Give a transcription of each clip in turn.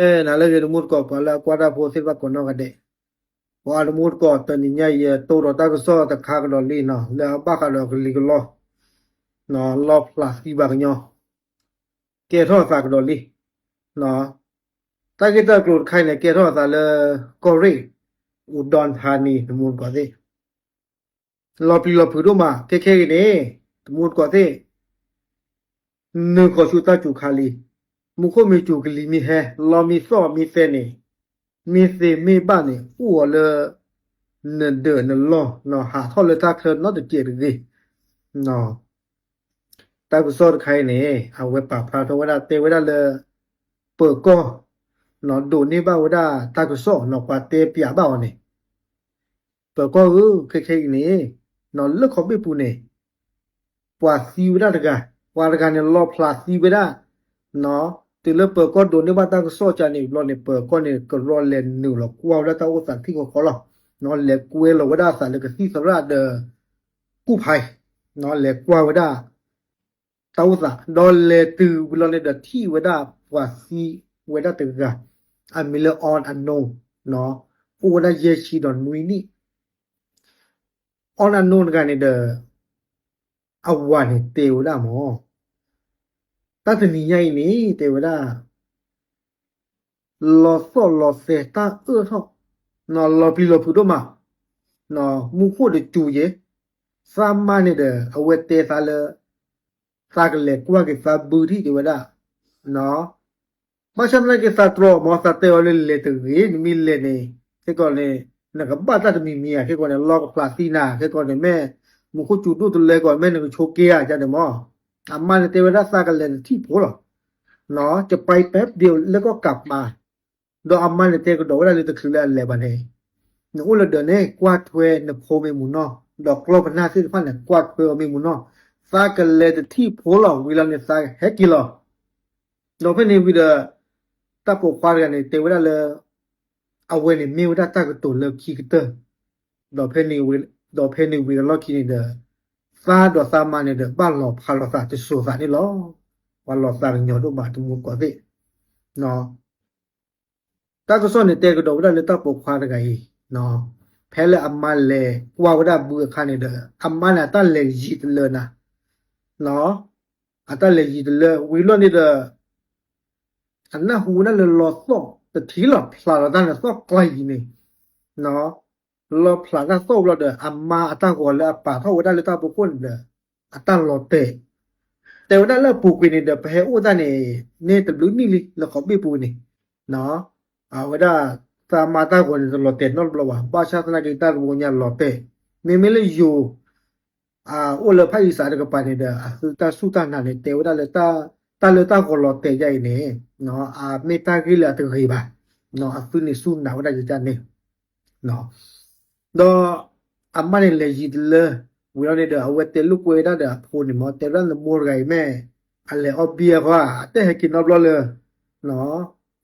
နၤလၢအဂ့ၤ တမူတကိး ပှၤလၢအကွၢ်တၢ်ဖိသ့ၣ်တဖၣ်ကိးနီၢ်ဂၤဒဲး, ပှၤတမူတကိး တနံၤညါအံၤ ယတိၢ်ဒီးတၢ်ကစီၣ်တခါကဒီးလံနီၤ လၢအဘၣ်ဃးဒီးကလံၤကလီ လီဖျးသံပှၤကညီ ကဲထီၣ်အသးကဒီးလံ. တၢ်ဂ့ၢ်တၢ်ကျိၤတခါအံၤန့ၣ် ကဲထီၣ်အသးလၢ ကီၢ်ရ့ၣ် အူဒွန်ထါနံၤ တမူတကိးသ့ၣ် လီၤပျံၤလီၤဖုးဒိၣ်မး ခဲခဲအံၤန့ၣ် တမူတကိးသ့ၣ် နုာ်ဃီၤဆူတၢ်စူၤခါလံ. မူခိၣ်မ့ၢ်စူၤ ကလံၤမ့ၢ်ဟဲ လီမ့ၢ်သီၣ်မ့ၢ်သဲန့ၣ် မ့ၢ်သ့မ့ၢ်ဘၣ်န့ၣ် အိၣ်အီၤလၢ နဒၢးနလီၢ် ဟးထီၣ်လၢတၢ်ချၢနီတစဲးတဂ့ၤ. တၢ်ကစီၣ်တခါအံၤန့ၣ် အဝဲပာ်ဖျါထီၣ်ဝဲဒၣ် တဲဝဲဒၣ်လၢ ပၢၤကီၢ် ဒိးန့ၢ်ဘၣ်ဝဲဒၣ်တၢ်ကစီၣ်နီၤ ပှၤတဲပၠးဘၣ်အီၤန့ၣ် ပၢၤကီၢ်ဧၢ ခဲခဲအံၤန့ၣ် လၢခီဘ့ၣ်ပူၤန့ၣ် ပှၤသံဝဲဒၣ်တဂၤ, ပှၤတဂၤန့ၣ် လီဖျးသံဝဲဒၣ်, တုၤလၢပၢၤကီၢ်ဒိးန့ၢ်ဘၣ်တၢ်ကစီၣ်ကန့ၣ်ဘျီန့ၣ် ပၢၤကီၢ်န့ၣ် ကရီလဲၤနုာ်လီၤကွၢ်ဝဲဒၣ်တၢ်အိၣ်သးထံၣ်ဃီဃီလီၤ. လဲၤကွဲလီၤဝဲဒၣ်အသးလၢကသံၣ်သရၣ်ဒီး ကူၣ်ဖး လဲၤကွၢ်ဝဲဒၣ် တၢ်အိၣ်သး ဒီးလဲၤတုၤဝံၤလီၤန့ၣ်ဒီးထံၣ်ဝဲဒၣ်ပှၤသံဝဲဒၣ်တဂၤ အမံၤလၢ အီၣ်အနိ အိၣ်ဝဲဒၣ်ယဲၢ်ဆံဒီးနွံနံၣ် အီၣ်အနိတဂၤန့ၣ်ဒီး အဝၤန့ၣ်တဲဝဲဒၣ်မၢ် တၢ်တနံၤညါအံၤန့ၣ် တဲဝဲဒၣ် လီၤသီၣ်လီၤသဲတၢ်အၢၣ်ထီၣ် လီၤပျံၤလီၤဖုးဒိၣ်မး မူခိၣ်တစူၤယဲ သးမါန့ၣ်ဒီး အဝဲတဲသးလၢ သးကလဲၤကွၢ်က့ၤသးဘုထံၣ်တဲဝဲဒၣ် ဘၣ်ဆၣ်သနာ်က့သးတြီမၢ် သးတဲအီၤလၢလဲၤတဂ့ၤ နမ့ၢ်လဲၤန့ၣ် ခဲကီးန့ၣ် နကဘၣ်တၢ်တမံၤမံၤဧါ ခဲကီးန့ၣ် လီကဖျးသံနၤ ခဲကီးန့ၣ် မ့ၢ်မူခိၣ်စူၤဒိၣ်တလၢကီး မ့ၢ်နကဆိးက့ဧါ ကန့ၣ်မၢ် အမါန့ၣ်တဲဝဲဒၣ်သးကလဲၤတထံၣ်ဖိလီၤ ကပာ်ပဲပဒိလၢကီၢ်ကးပၤ ဒီးအမါန့ၣ်တဲကဒီးဝဲဒၣ်လၢတချုးလၢအလဲၤဘၣ်န့ၣ် နအိၣ်လၢဒၢးန့ၣ် ကွၢ်ထွဲနဖိမ့ၢ်မုၢ်နီၢ် ဒီးကျီၢ်ပနၢ်သ့ၣ်တဖၣ်န့ၣ် ကွၢ်ထွဲအီၤမ့ၢ်မုၢ်နီၢ် သးကလဲၤတထံၣ်ဖိလီၤ ဝံၤလီၤန့ၣ်သးဟဲက့ၤလီၤ ဒီးဖဲန့ၣ်ဝံၤဒီး တၢ်ပိာ်ခွါတဂၤန့ၣ် တဲဝဲဒၣ်လၢ အဝဲန့ၣ်မ့ၢ်ဝဲဒၣ်တၢ်ကတိၤလၢခံကတၢၢ် ဒီးဖဲန့ၣ်ဝံၤအလီၢ်ခံန့ၣ်ဒီး သးဒီးသးမါန့ၣ်ဒီး ဘၣ်လီၤဖးလိာ်သးတစိၤသးန့ၣ်လီၤ. ပှၤလီၤသးကညီၤဒိၣ်မး တမူတကိးသ့ၣ် တၢ်ကစီၣ်န့ၣ်တဲကဒီးဝဲဒၣ်လၢတၢ်ပိာ်ခွါတဂၤအံၤ ဖဲလၢအမါလဲၤကွၢ်ဝဲဒၣ်ဘုအခါန့ၣ်ဒီး အမါန့ၣ်အတၢ်လဲၤယံာ်တလၢနၤ အတၢ်လဲၤယံာ်တလၢ ဝံၤလီၤန့ၣ်ဒီး အနၢ်ဟူဝဲဒၣ်လၢလီသီၣ်တထံၣ်လီၤ ဖျးလီၤတၢ်န့ၣ်သီၣ်ကျါယံၤန့ၣ် လီဖျးတၢ်သီၣ်ဘျီဒီး အမါအတၢ်ဂီၤလၢအပာ်ထီၣ်ဝဲဒၣ်လၢတၢ်ဖီခိၣ်န့ၣ်ဒီး အတၢ်လီၤတဲာ် တဲဝဲဒၣ်လၢအပူၤကွံာ်န့ၣ်ဒီး ပဟဲအိၣ်တၢ်န့ၣ် န့ၢ်တဘျုးနံၣ်လံ လၢခီဘ့ၣ်ပူၤန့ၣ် အဝဲဒၣ် သးမါတၢ်ဂီၤန့ၣ် တလီၤတဲာ်နီတဘျီဘၣ် ဘၣ်ဆၣ်သနာ်က့ တၢ်တဘိညါလီၤတဲာ် မ့မ့ၢ်လၢယိၤ အိၣ်လၢဖၣ်အံသးတကပၤန့ၣ်ဒီး အသုတၢ်စူၢ်တၢ်နာ်န့ၣ် တဲဝဲဒၣ်လၢ တၢ်လၢတၢ်ဂီၤလီၤတဲာ်ဒ်အံၤန့ၣ် အမ့ၢ်တၢ်ဂ့ၢ်လၢအတဂ့ၤဘၣ် အသုန့ၣ်စူၢ်နာ်ဝဲဒၣ်ယကန့ၣ် ဒီးအမါန့ၣ်လဲၤယံာ်တလၢ ဝံၤလီၤန့ၣ်ဒီး အဝဲတဲလိာ်ကွဲဝဲဒၣ်ဒီးအဖိန့ၣ်မၢ် တဲဝဲဒၣ်နမိၢ်တဂၤအံၤမ့ၢ် အလဲၤအီဘံအဃိ အတဟဲက့ၤနီတဘျီလၢ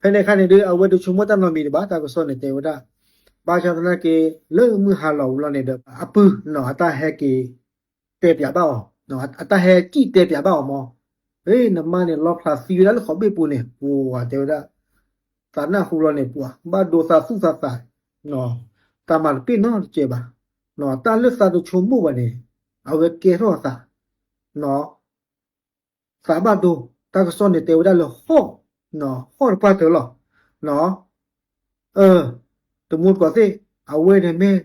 ဖဲန့ၣ်အခါန့ၣ်ဒီး အဝဲတဆိကမိၣ်တၢ်နီတမံၤတဘၣ် တၢ်ကစီၣ်န့ၣ်တဲဝဲဒၣ် ဘၣ်ဆၣ်သနာ်က့ လၢမုၢ်ဟါလီၤဝံၤလီၤန့ၣ်ဒီး အပုၢ်နီၤ အတၢ်ဟဲက့ၤ တဲပၠးဘၣ်အီၤ အတၢ်ဟဲစံၣ်တဲပၠးဘၣ်အီၤမၢ် နမါန့ၣ် လီဖျးသံဝဲဒၣ်လၢခီဘ့ၣ်ပူၤန့ၣ် ပှၤတဲဝဲဒၣ် သးနၢ်ဟူလီၤန့ၣ် ပှၤဘၣ်ဒိသးသူၣ်သးသး တၢ်မၤတပ့ၢ်နီတစဲးဘၣ် တၢ်လၢသးတဆိကမိၣ်ဘၣ်န့ၣ် အဝဲကဲထီၣ်အသး သးဘၣ်ဒိ တၢ်ကစီၣ်န့ၣ်တဲဝဲဒၣ်လၢဟီၣ် ဟီၣ်တပှၢ်တၢၢ်လီၤ တမူတကိးသ့ၣ် အဝဲန့ၣ်မ့ၢ်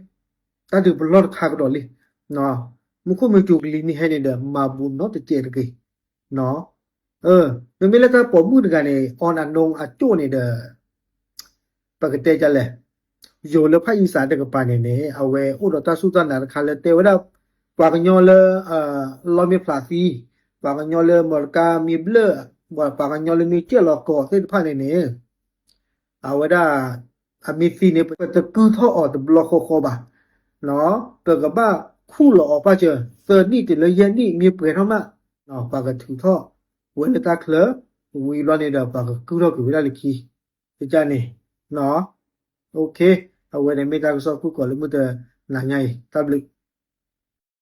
တၢ်ဒုးပလီၢ်တခါကဒီးလံ မူခိၣ်မ့ၢ်စူၤကလံၤမ့ၢ်ဟဲန့ၣ်ဒီး မၤဘူးနီတစဲးတဂ့ၤ မ့မ့ၢ်လၢတၢ်ပိာ်မုၣ်တဂၤန့ၣ် အီၣ်နနိအကၠိၣ်န့ၣ်ဒီး ပကတဲဒ်လဲၣ် ယိၤလၢဖၣ်အံသးတကပၤန့ၣ်န့ၣ် အဝဲအိၣ်ဒီးတၢ်စူၢ်တၢ်နာ်တခါလၢတဲဝဲဒၣ် ပှၤကညီလၢ လီမ့ၢ်ဖျးသံ ပှၤကညီလၢမီတကါမ့ၢ်ဘျၢၣ် ပှၤကညီလၢမ့ၢ်ကၢၣ်လီၤကီးသ့ၣ်တဖၣ်န့ၣ်န့ၣ် အဝဲဒၣ် အမ့ၢ်သံန့ၣ် ပတကုၢ်ထီၣ်အီၤတဘျီဃီဃီဘၣ် ပကဘၣ်ခူၣ်လီၤအီၤပၣ်စၢၤ သၢနံၣ်တုၤလၢယဲၢ်နံၣ်မ့ၢ်ပှဲၤထီၣ်မး ပှၤကထုးထီၣ်ဝဲလၢတၢ်ချၢ ဝံၤဘျီန့ၣ်ဒီး ပှၤကကုၢ်ထီၣ်က့ၤဝဲဒၣ်လၢခံ ကန့ၣ် အဝဲန့ၣ်မ့ၢ်တၢ်ကစီၣ်ခိၣ်ကီးလၢမုၢ်တ နၤညါအံၤ တၢ်ဘျုး